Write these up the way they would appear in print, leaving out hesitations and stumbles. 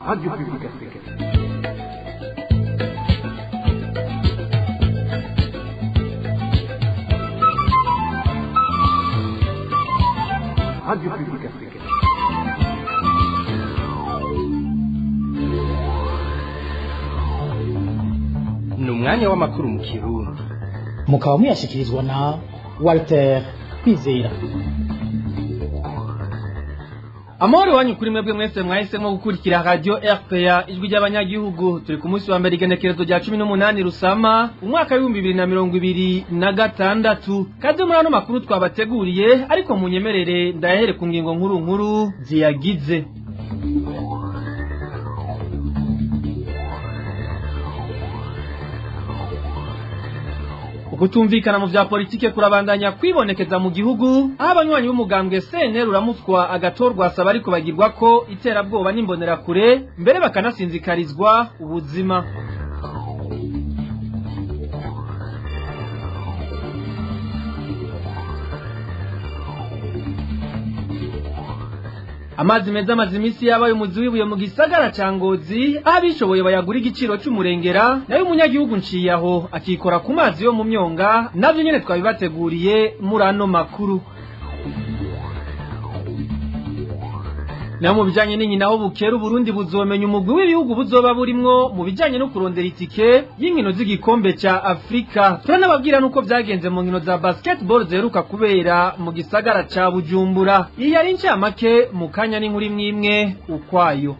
Radio Publique Africaine. Radio Publique Africaine. Ni umwanya w'amakuru mu Kirundi. Mukaba muyashyikirizwa na Walter Kwizera. Amahoro wanyu kuri mwebwe mwese mwahisemo gukurikira Radio RPA, ijwi ry'abanyagihugu. Turi ku munsi wa mbere, igenekerezo rya 18 Rusama umwaka w'2026. Kaze muri ano makuru twabateguriye, ariko munyemerere ndayahere ku ngingo nkuru nkuru ziyagize. Ukutumvikana mu vya politike kurabandanya kwibonekeza mu gihugu, aho abanywanyi b'umugambwe CNL uramutswa agatorwa asaba ariko bagirwa ko iterabwoba n'imbonerakure, mbere bakanasinzikarizwa ubuzima. Amazi meza amaze iminsi yabaye umuzi w'ibuye mu gisagara ca Ngozi, aho abishoboye bayagura igiciro c'umurengera, nayo umunyagihugu nciye aho akikora ku mazi yo mu myonga. Navyo nyene twabibateguriye muri ano makuru. Naho mu bijanye n'inkino, aho bukera Uburundi buzomenya umugwi w'ibihugu buzoba burimwo mu bijanye no kurondera itike y'inkino z'igikombe ca Afrika. Turanababwira nuko vyagenze mu nkino za basketball ziheruka kubera mu gisagara ca Bujumbura. Iyi yari incamake, mu kanya n'inkuru imwe imwe ukwayo.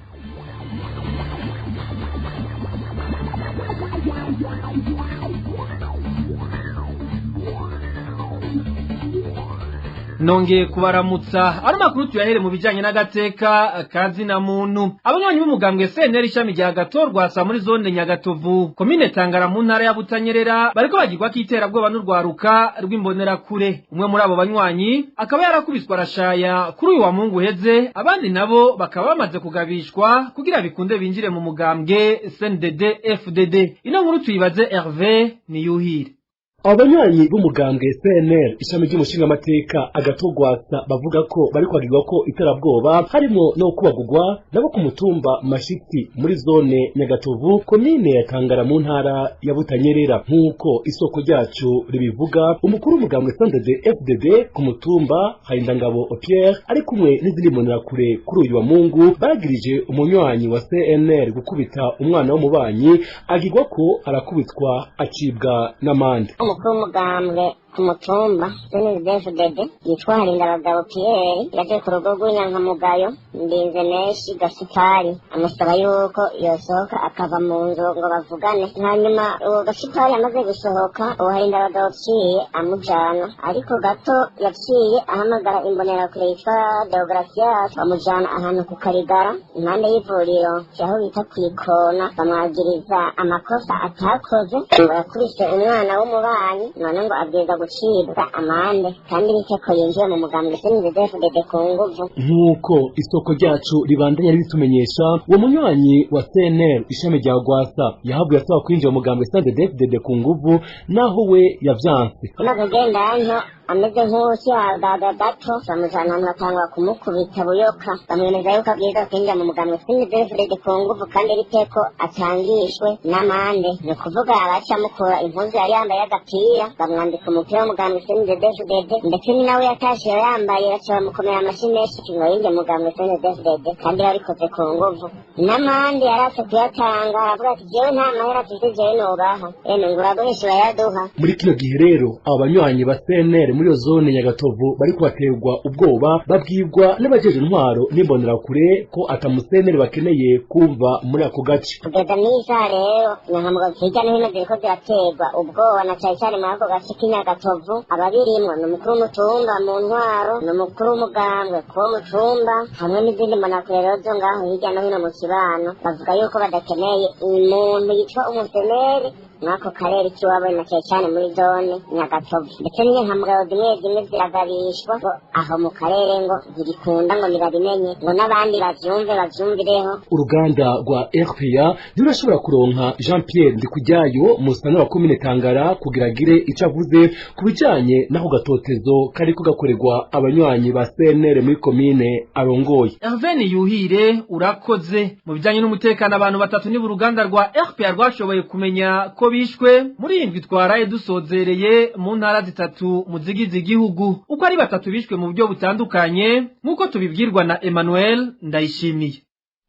Nongeye kubaramutsa. Ano makuru tuyahere mu bijanye n'agateka kazina muntu. Abanywanyi b'umugambwe CNL ishami rya Gatorwasa muri zone Nyagatovu, komine Tangara mu ntara ya Butanyerera, bariko bagirwa k'iterabwoba n'urwaruka rw'imbonerakure. Umwe muri abo banywanyi akaba yarakubiswe arashaya kuri uyu wa Mungu uheze, abandi nabo bakaba bamaze kugabishwa kugira bikunde binjire mu mugambwe CNDD FDD. Ino nkuru tuyibaze Hervé Niyuhire. Abanywanyi b'umugambwe CNL ishami ry'umushingamateka Agatogwasa bavuga ko bari kwagirwa ko iterabwoba, harimo no kubagugwa nabo ku mutumba Mashitsi muri zone Nyagatovu, komine ya Tangara mu ntara ya Butanyerera. Nk'uko isoko ryacu ribivuga, umukuru w'umugambwe CNDD FDD ku mutumba Harindangabo Pierre ari kumwe n'izindi mbonerakure, kuri uyu wa Mungu bagirije umunywanyi wa CNL gukubita umwana w'umubanyi, agirwa ko arakubitwa acibwa n'amande. Umukuru w'umugambwe ku mutumba CNDD-FDD yitwa Harindabagabo Pierre yaje ku rugo rw'inyankamugayo Ndinze Menshi Gasupari, amusaba yuko yosohoka akava mu nzu ngo bavugane. Hanyuma uwo Gasupari amaze gusohoka, uwo Harindabagabo Pierre amujana, ariko gato yaciye ahamagara imbonerakure yitwa Deogratias, bamujana ahantu ku Karigara impande y'ivuriro aho bita kwikona, bamwagiriza amakosa atakoze, ngo yakubise umwana w'umubanyi, none ngo abwirizwa gucibwa amande kandi biteko yinjiye mu mugambwe CNDD-FDD ku nguvu. Nk'uko isoko ryacu ribandanya ribitumenyesha, uwo munywanyi wa CNL ishami rya Gwasa yahabwe asaba kwinjira mu mugambwe CNDD-FDD ku nguvu, naho we yavyanse. Amaze kugenda nko ameze nk'uwushyagaga gato, bamujana ahantu batangura kumukubita buyoka, bamwemeza yuko abwirizwa kwinjira mu mugambwe CNDD-FDD ku nguvu kandi biteko atangishwe n'amande. Ni ukuvuga abacamukura impuzu yari yambaye y'agapira, bamwambika umupira w'umugambwe CNDD-FDD, ndetse ni nawe yatashe yambaye, baca bamukomera amashyi menshi ngo yinjire mu mugambwe CNDD-FDD kandi babikoze ku nguvu. N'amande yaratse kuyatanga, aravuga ati: "Jewe nta mahera mfise, jewe nubaha eme ngo uragurisha urayaduha." Muri kino gihe rero, abo banywanyi ba CNL muri iyo zone Nyagatovu bari kubaterwa ubwoba, babwirwa n'abajeje intwaro n'imbonerakure ko atamuseneri bakeneye kumva muri ako gace. Kugeza n'isaha rero, inyankamugayo hirya no hino ziriko ziraterwa ubwoba, na cane cane muri ako gace k'inyagatovu. Ababirimwo ni umukuru w'umutumba mu ntwaro, ni umukuru w'umugambwe kuwo mutumba, hamwe n'izindi mbonerakure rero zo ngaho hirya no hino mu kibano. Bavuga yuko badakeneye umuntu yitwa umuseneri mwako karere k'iwabo, na cane cane muri zone Nyagatovu, ndetse n'inyankamugayo zimwe zimwe ziragabishwa ngo aho mu karere ngo ntibikunda ngo ntibabimenye ngo n'abandi bavyumve bavyumvireho. Uruganda rwa RPA ntirurashobora kuronka Jean Pierre Ndikujyayo, musana wa komine Tangara, kugira agire ico avuze ku bijanye n'ako gatotezo kariko gakorerwa abanywanyi ba CNL muri komine arongoye. Hervé Yuhire, urakoze. Mu bijanye n'umutekano, abantu batatu ni uruganda rwa RPA rwashoboye kumenya ko bishwe muri iyi ndwi twaraye dusozereye mu ntara zitatu mu zigize igihugu. Uko ari batatu bishwe mu buryo butandukanye, nk'uko tubibwirwa na Emmanuel Ndayishimiye.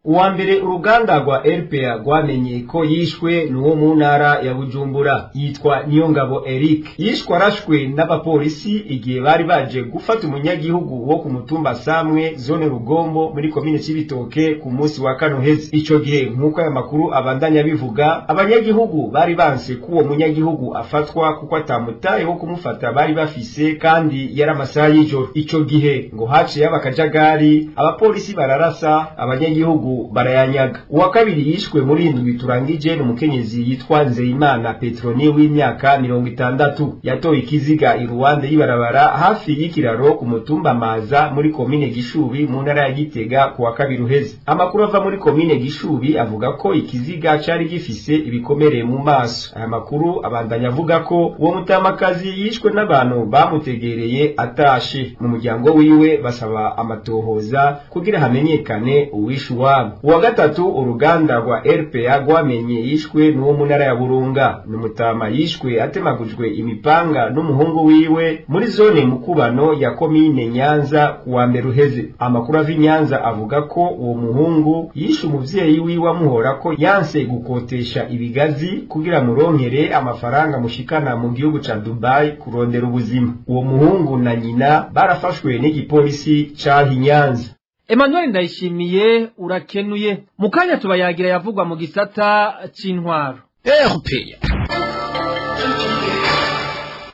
Uwa mbere uruganda rwa RPA rwamenye ko yishwe n'uwo mu ntara ya Bujumbura, yitwa Niyongabo Eric. Yishwe arashwe n'abapolisi igihe bari baje gufata umunyagihugu wo ku mutumba Samwe, zone Rugombo, muri komine Cibitoke ku munsi wa kano heze. Ico gihe, nk'uko aya makuru abandanya bivuga, abanyagihugu bari banse ko uwo munyagihugu afatwa kuko atamutaye wo kumufata bari bafise, kandi yari amasaha y'ijoro. Ico gihe ngo haciye akajagari, abapolisi bararasa, abanyagihugu barayanyaga. Uwa kabiri yishwe muri indwi turangije ni umukenyezi yitwa Nzeyimana Petroni w'imyaka 60. Yatoye ikiziga iruhande y'ibarabara hafi y'ikiraro ku mutumba Maza muri komine Gishubi mu ntara ya Gitega ku wa kabiri uheze. Amakuru ava muri komine Gishubi avuga ko ikiziga cari gifise ibikomere mu maso. Aya makuru abandanya avuga ko uwo mutamakazi yishwe n'abantu bamutegereye atashe. Mu muryango wiwe basaba amatohoza kugira hamenyekane uwishe uwabo. Uwa gatatu uruganda rwa RPA rwamenye yishwe n'uwo mu ntara ya Burunga, n'umutama yishwe atemagujwe imipanga n'umuhungu wiwe muri zone Mukubano ya komine Nyanza kuwa mbere uheze. Amakuru ava i Nyanza avuga ko uwo muhungu yishe umuvyeyi wiwe amuhora ko yanse gukotesha ibigazi kugira muronkere amafaranga mushikana mu gihugu ca Dubai kurondera ubuzima. Uwo muhungu na nyina barafashwe n'igipolisi caho i Nyanza. Emmanuel Ndayishimiye, urakenuye. Mu kanya tubayagira yavugwa mu gisata c'intwaro. RPA.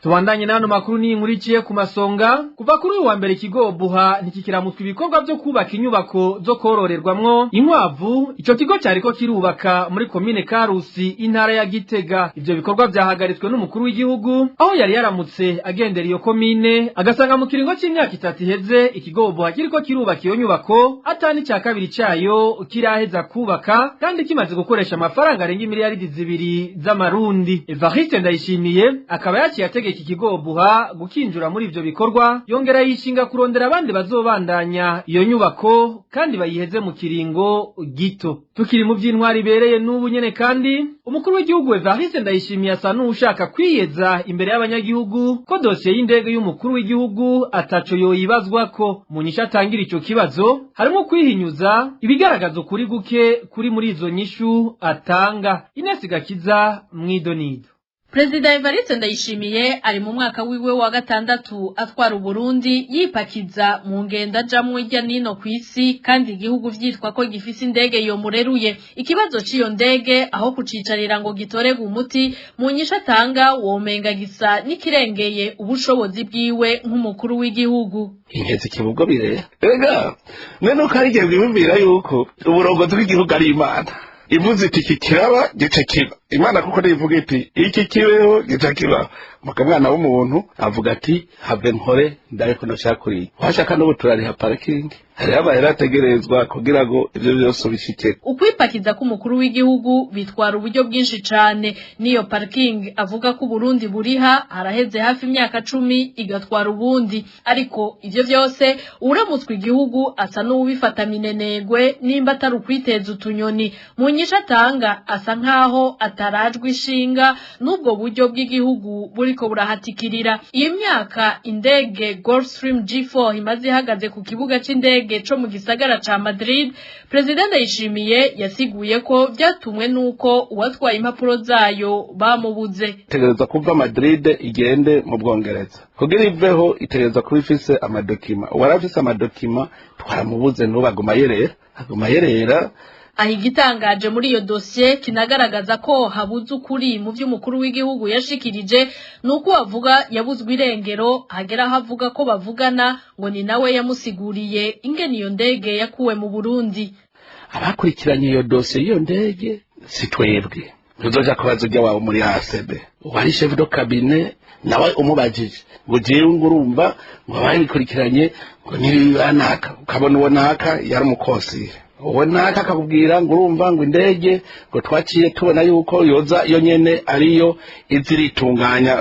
Tubandanye n'ano makuru ni inkuru iciye ku masonga. Kuva kuri uyu wa mbere, ikigo Buha ntikikiramutswa ibikorwa vyo kubaka inyubako zo kororerwamwo inkwavu. Ico kigo cariko kirubaka muri komine Karusi, intara ya Gitega. Ivyo bikorwa vyahagaritswe n'umukuru w'igihugu aho yari yaramutse agendera iyo komine, agasanga mu kiringo c'imyaka 3 iheze ikigo Buha kiriko kirubaka iyo nyubako atani ca kabiri cayo kiraheza kubaka, kandi kimaze gukoresha amafaranga arenga 2 miliyaridi z'amarundi. Evariste Ndayishimiye akaba yaciye ategeka iki kigo Buha gukinjura muri ivyo bikorwa, yongera yishinga kurondera abandi bazobandanya iyo nyubako kandi bayiheze mu kiringo gito. Tukiri mu vy'intwari ibereye n'ubu nyene, kandi umukuru w'igihugu Evariste Ndayishimiye asa n'ushaka kwiyeza imbere y'abanyagihugu ko dosiye y'indege y'umukuru w'igihugu ataco yoyibazwako. Mu nyishu atangira ico kibazo harimo kwihinyuza, ibigaragaza ukuri guke kuri muri izo nyishu atanga. Ines Gakiza mwidonido. Perezida Evariste Ndayishimiye ari mu mwaka wiwe wa gatandatu atwara Uburundi, yipakiza mu ngendo ajamwo irya nino kw'isi, kandi igihugu vyitwa ko gifise indege yomureruye. Ikibazo c'iyo ndege, aho kucicarira ngo gitorerwe umuti, mu nyishu atanga womenga gisa n'ikirengeye ubushobozi bwiwe nk'umukuru w'igihugu. Inkezi kibugo birera ega mwe nuko hari igihe bwiyumvira yuko uburongozi bw'igihugu ari Imana ivuze iti iki kiraba gice kiba. Imana kuko nivuga iti iki kibeho gica kibaho. Muka mwana w'umuntu avuga ati have nkore ndabe ko nashaka kuriya washaka. N'ubu turariha parking, hariho amahera ategerezwa kugira ngo ivyo vyose bishike. Ukwipakiza k'umukuru w'igihugu bitwara uburyo bwinshi cane. Niyo parking avuga ko Burundi buriha haraheze hafi imyaka 10 igatwara ubundi, ariko ivyo vyose uramutswe igihugu asa n'uwubifata minenegwe, nimba atari ukwiteza utunyoni. Mu nyishu atanga asa nkaho atarajwe ishinga n'ubwo buryo bw'igihugu buriko burahatikirira. Iyi myaka indege Gulfstream G4 imaze ihagaze ku kibuga c'indege co mu gisagara ca Madrid, Perezida Ndayishimiye yasiguye ko vyatumwe nuko uwatwaye impapuro zayo bamubuze. Itegerezwa kuva Madrid igende mu Bwongereza. Kugira iveho itegerezwa kuba ifise amadokima. Uwari afise amadokima twaramubuze, n'ubu aguma yerera, aguma yerera. Aho igitangaje muri iyo dosiye kinagaragaza ko habuze ukuri mu vy'umukuru w'igihugu yashikirije nuko avuga yabuzwe irengero, hagera aho avuga ko bavugana ngo ni nawe yamusiguriye ingene iyo ndege yakuwe mu Burundi. Abakurikiranye iyo dosiye y'iyo ndege si twebwe. Ntuzoja kubaza ujya wawe muri ACB wari chef de cabinet, nawe umubajije ngo jewe ngurumva ngo ababikurikiranye ngo ntibibanaka, ukabona uwo naka yari umukosire, uwo naka akakubwira ngo urumva ngo indege ngo twaciye tubona yuko yoza yo nyene ariyo iza iritunganya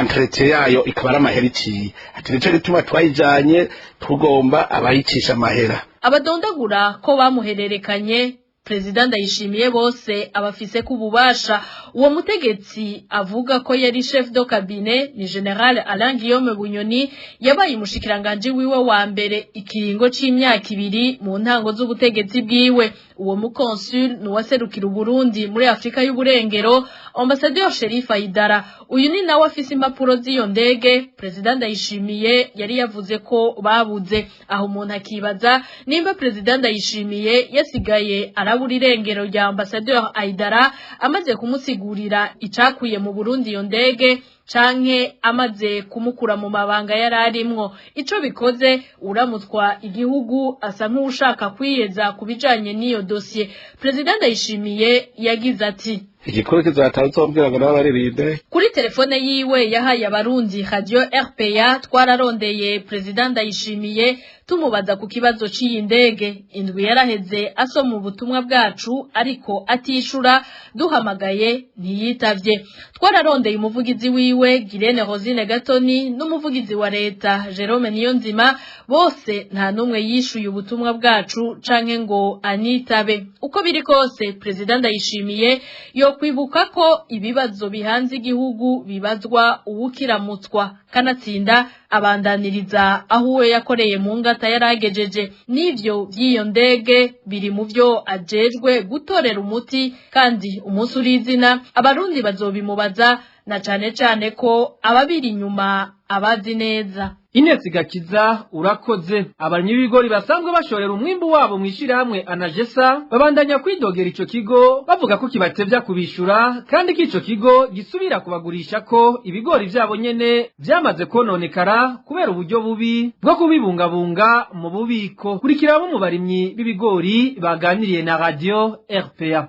entretien yayo, ikaba ari amahera iciye, ati nico gituma twayijanye tugomba abayicisha amahera. Abadondagura ko bamuhererekanye Perezida Ndayishimiye bose abafise ku bubasha. Uwo mutegetsi avuga ko yari chef de cabinet ni General Alain Guillaume Bunyoni, yabaye umushikiranganje wiwe wa mbere ikiringo c'imyaka 2 mu ntango z'ubutegetsi bwiwe. Uwo mukonsul nuwaserukira Burundi muri Afrika y'Uburengero, Ambassadeur Sherif Aidara. Uyu ni nawe afise impapuro z'iyo ndege Perezida Ndayishimiye yari yavuze ko babuze. Aho umuntu akibaza nimba Perezida Ndayishimiye yasigaye arabura irengero rya Ambassadeur Aidara amaze kumusigurira icakuye mu Burundi iyo ndege, canke amaze kumukura mu mabanga yararimwo. Ico bikoze, uramutswa igihugu asa nk'ushaka kwiyeza kubijanye n'iyo dossier. President Ndayishimiye yagize ati: Igikuru kizatazombwira ngo nabaririnde. Kuri telefone yiwe yahaye abarundi Radio RPA, twararondeye President Ndayishimiye tumubaza ku kibazo c'iyi ndege. Indwi yaraheze asoma ubutumwa bwacu ariko atishura, duhamagaye ntiyitavye. Twararondeye umuvugizi wiwe Girene Rosine Gatoni n'umuvugizi wa leta Jerome Niyonzima, bose nta numwe yishuye ubutumwa bwacu canke ngo anitabe. Uko biri kose, President Ndayishimiye yo kwibuka ko ibibazo bihanze igihugu bibazwa uwukiramutswa, kanatsinda abandaniriza aho uwe yakoreye mu ngata yaragejeje. N'ivyo by'iyo ndege biri mu byo ajejwe gutorera umuti, kandi umunsi urizina abarundi bazobimubaza, na cane cane ko ababiri inyuma abazi neza. Inesi Gakiza, urakoze. Abarimyi b'ibigori basanzwe bashorera umwimbu wabo mwishirahamwe Anagesa babandanya kwidogera ico kigo, bavuga ko kibatevya kubishura kandi ko ico kigo gisubira kubagurisha ko ibigori vyabo nyene vyamaze kononekara kubera uburyo bubi bwo kubibungabunga mu bubiko. Kurikira bo mu barimyi b'ibigori baganiriye na Radio RPA.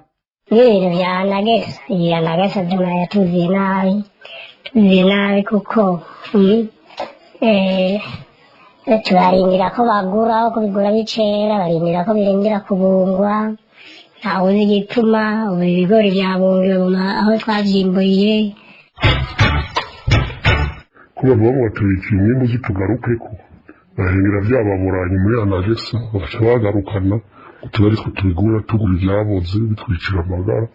N'ibintu vya Anagesa, iyi Anagesa vyuma yatuziye nabi, tuziye nabi kuko turarindira ko bagura, aho kubigura bicera barindira ko birindira kubungwa, ntawuzi igituma. Ubu ibigori vyabungiwe aho twavyimbuye. Ko bavuga ngo batubikiye umwimbu zitugarukeko, bahengera vyababuranye muri Anagesa bagaca bagarukana ngo tube aritwe tubigura, tugura ivyaboze bitwicira amagara.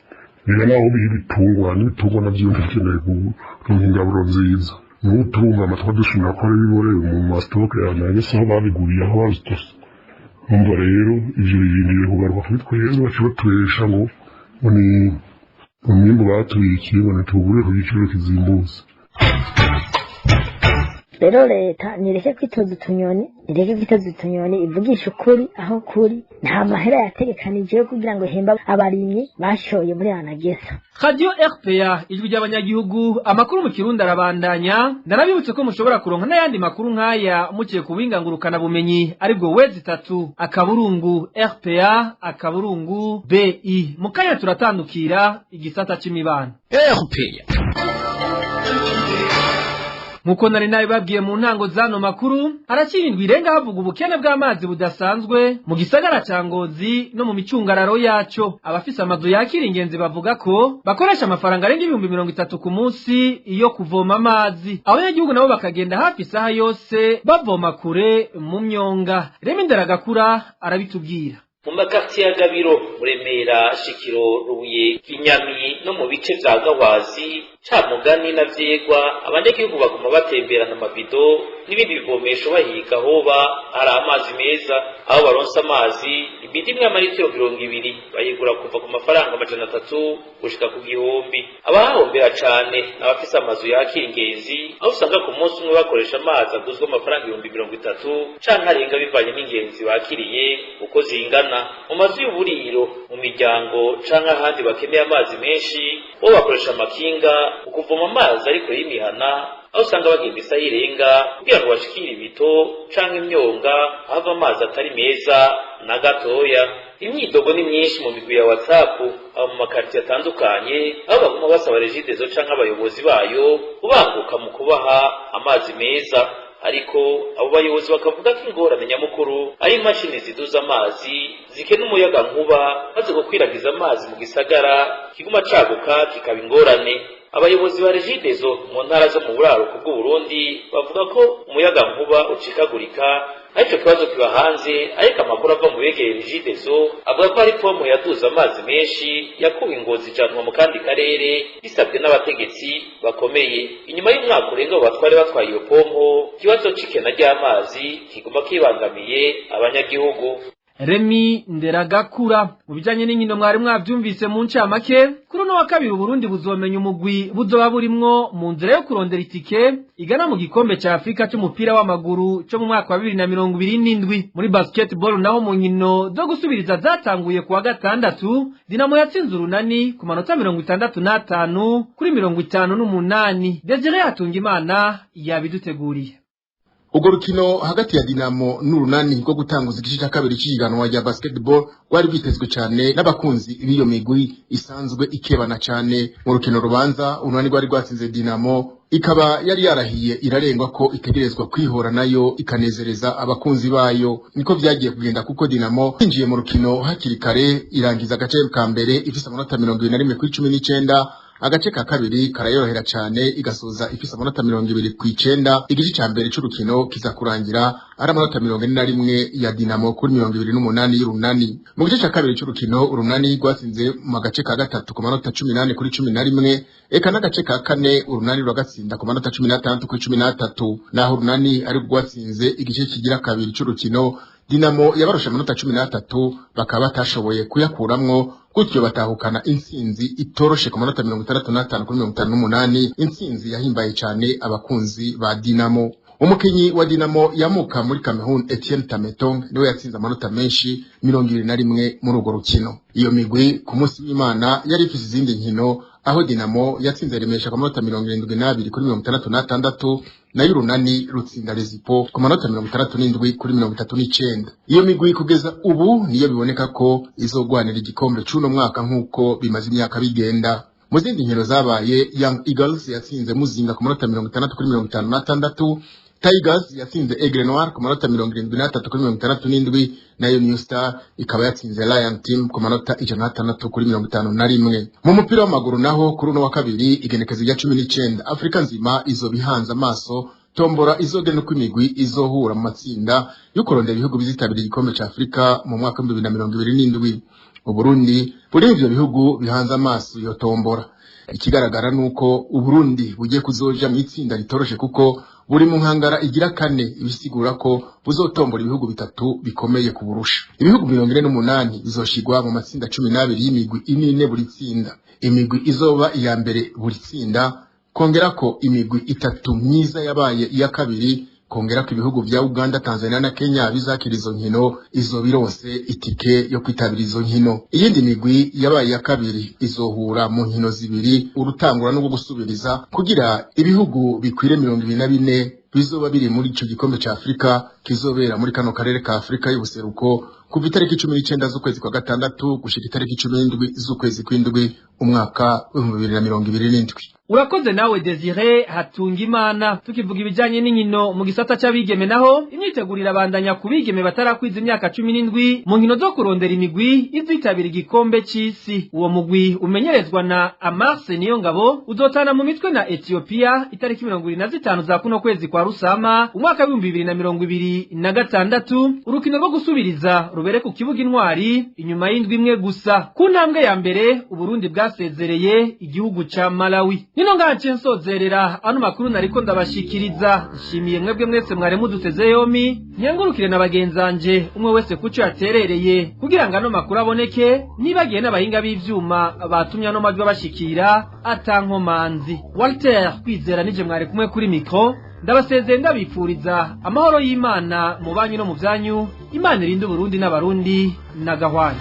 Rero naho biha ibitungwa, n'ibitungwa navyo bikeneye kuronka ingaburo nziza. N'ubu turumva amatwa dushimira ko ari biborewe mu masitoke ya Anagesa aho babiguriye, aho babitose. Numva rero ivyo birindiriye kugaruka kuri twebwe, baca batubesha ngo ni umwimbu batubikiye, ngo ntitugure ku giciro kizimbutse. Rero leta nireke kwitoza utunyoni, nireke kwitoza utunyoni, ivugisha ukuri aho kuri. Nta mahera yategekanije yo kugira ngo ihembe abarimyi bashoye muri Anagesa. Radio RPA, ijwi ry'abanyagihugu. Amakuru mu Kirundi arabandanya. Narabibutse ko mushobora kuronka n'ayandi makuru nk'aya muciye ku buhinga bumenyi, aribwo w3.rpa.bi. Mu kanya turatandukira igisata c'imibano. RPA. Nkuko nari nabibabwiye mu ntango zano makuru, harakirindwi irenga havuga ubukene bw'amazi budasanzwe mu gisagara ca Ngozi no mu micungararo yaco. Abafise amazu yakira ingenzi bavuga ko bakoresha amafaranga arenga 30,000 ku munsi iyo kuvoma amazi. Abanyagihugu nabo bakagenda hafi isaha yose bavoma kure mu myonga. Remi Nderagakura arabitubwira. Mu makartiye ya Gabiro, Muremera, Shikiro, Rubuye, Kinyami no mu bice vya Gahwazi, Camugani na Vyegwa, abanyagihugu baguma batemberana amabido n'ibindi bivomesho bahiga hoba hari amazi meza. Aho baronsa amazi, ibido imwe y'amaritiro 20 bayigura kuva ku mafaranga 300 gushika ku 1000. Abahahombera cane n'abafise amazu yakira ingenzi, aho usanga ku munsi umwe bakoresha amazi aguzwe amafaranga 30,000 canke arenga, bivanye n'ingenzi bakiriye uko zingana. Mu mazu y'uburiro, mu miryango canke ahandi bakeneye amazi menshi, Bo bakoresha amakinga mu kuvoma amazi ariko y'imihana, aho usanga bagenda isaha irenga kugira ngo bashikire ibito canke imyonga ahava amazi atari meza na gatoya. Imyidogo ni myinshi mu migwi ya WhatsApp aho mu makaritiye atandukanye, aho baguma basaba Regideso canke abayobozi bayo kubanguka mu kubaha amazi meza. Ariko abo bayobozi bakavuga ko ingorane nyamukuru ari imashini ziduza amazi zikena umuyaga nkuba, maze gukwiragiza amazi mu gisagara kiguma caguka kikaba ingorane. Abayobozi ba Regideso mu ntara zo mu buraruko bw'Uburundi bavuga ko umuyaga nkuba ucikagurika, ariko ikibazo kiba hanze. Ariko amakuru ava mu begereye Regideso avuga ko hari pompo yaduza amazi menshi yakuwe ingozi ijanwa mu kandi karere bisabwe n'abategetsi bakomeye. Inyuma y'umwaka urenga abo batware batwaye iyo pompo, ikibazo c'ikena ry'amazi kiguma kibangamiye abanyagihugu. Remi Nderagakura. Mu bijanye n'inkino, mwari mwavyumvise mu ncamake, kuri uno wa kabiri Uburundi buzomenya umugwi buzoba burimwo mu nzira yo kurondera itike igana mu gikombe ca Afrika c'umupira w'amaguru co mu mwaka wa 2027. Muri basketball naho, mu nkino zo gusubiriza zatanguye kuwa gatandatu, Dinamo yatsinze Urunani ku manota 65 kuri 58. Desire Hatungimana yabiduteguriye. Urwo rukino hagati ya Dinamo n'Urunani rwo gutanguza igice cya kabiri cy'ihiganwa rya basketball rwari rwitezwe cyane n'abakunzi b'iyo migwi isanzwe ikebana cyane. Mu rukino rubanza, Urunani rwari rwatsinze Dinamo, ikaba yari yarahiye irarengwa ko itegerezwa kwihora nayo ikanezereza abakunzi bayo. Niko vyagiye kugenda, kuko Dinamo yinjiye mu rukino hakiri kare, irangiza agace ka mbere ifise amanota 21 kuri 19. Agace ka kabiri karayorohera cyane, igasoza ifise amanota 29. Igice ca mbere c'urukino kiza kurangira ari amanota 41 ya Dinamo kuri 28 y'Urunani. Mu gice ca kabiri c'urukino, Urunani rwatsinze mu gace ka gatatu ku manota 18 kuri 11, eka n'agace ka kane Urunani ruragatsinda ku manota 16 kuri 13. Naho Urunani ari rwatsinze igice kigira kabiri c'urukino, Dinamo yabarusha amanota 13, bakaba batashoboye kuyakuramwo, gutyo batahukana intsinzi itoroshe ku manota 65 kuri 58, intsinzi yahimbaye cyane abakunzi ba Dinamo. Umukinyi wa Dinamo yamuka muri Cameroon, Etienne Tametong, niwe yatsinze amanota menshi 21 muri urwo rukino. Iyo migwi ku munsi w'Imana yari ifise izindi nkino, aho Dinamo yatsinze Remesha ku manota 72 kuri 66, nayo Urunani rutsinda Rezipo ku manota 67 kuri 39. Iyo migwi kugeza ubu niyo biboneka ko izogwanira igikombe c'uno mwaka, nk'uko bimaze imyaka bigenda. Mu zindi nkino zabaye, Young Eagles yatsinze Muzinga ku manota 60 kuri 56, Tigers yatsinze Aigle Noir ku manota 73 kuri 67, nayo New Star ikaba yatsinze Lion Team ku manota 106 kuri 51. Mu mupira w'amaguru naho, kuri uno wa kabiri igenekezo rya 19, Afrika nzima izoba ihanze amaso tombora izogena uko imigwi izohura mu matsinda yo kurondera ibihugu bizitabira igikombe ca Afrika mu mwaka wa 2027. Uburundi buri ivyo bihugu bihanze amaso iyo tombora. Ikigaragara nuko Uburundi bugiye kuzoja mu itsinda ritoroshe, kuko buri mu nkangara igira kane, ibisigura ko buzotombora ibihugu bitatu bikomeye kuburusha. Ibihugu 48 bizoshigwa mu matsinda 12 y'imigwi ine buri tsinda. Imigwi izoba iya mbere buri tsinda, kongera ko imigwi itatu myiza yabaye iya kabiri, kongera ko ibihugu vya Uganda, Tanzania na Kenya bizakira izo nkino, izobironse itike yo kwitabira izo nkino. Iyindi migwi yabaye iya kabiri izohura mu nkino zibiri, urutangura no gusubiriza, kugira ibihugu bikwire 24 bizoba biri muri ico gikombe ca Afrika kizobera muri kano karere ka Afrika y'ubuseruko kuva itariki 19 z'ukwezi kwa gatandatu gushika itariki 17 z'ukwezi kw'indwi umwaka wa 2027. Urakoze nawe, Desire Hatungimana. Tukivuga ibijanye n'inkino, mu gisata c'abigeme naho, imyitegurire abandanya ku bigeme batarakwiza imyaka 17 mu nkino zo kurondera imigwi izitabira igikombe c'isi. Uwo mugwi umenyerezwa na Amarse Niyongabo uzotana mu mitwe na Ethiopia itariki 25 za kuno kwezi kwa Rusama umwaka wa 2026. Urukino rwo gusubiriza rubere ku kibuga Intwari inyuma y'indwi imwe gusa. Ku ntambwe ya mbere, Uburundi bwasezereye igihugu ca Malawi. Nino ngace nsozerera ano makuru nariko ndabashikiriza. Nshimiye mwebwe mwese mwari muduteze yomi, nkengurukire na bagenzanje, umwe wese kuco yaterereye kugira ngo ano makuru aboneke, nibagiye n'abahinga b'ivyuma batumye ano majwi abashikira atankomanzi. Walter Kwizera nije mwari kumwe kuri micro. Ndabasezeye, ndabifuriza amahoro y'Imana mu banyu no mu vyanyu. Imana irinde Uburundi n'Abarundi na gahwana.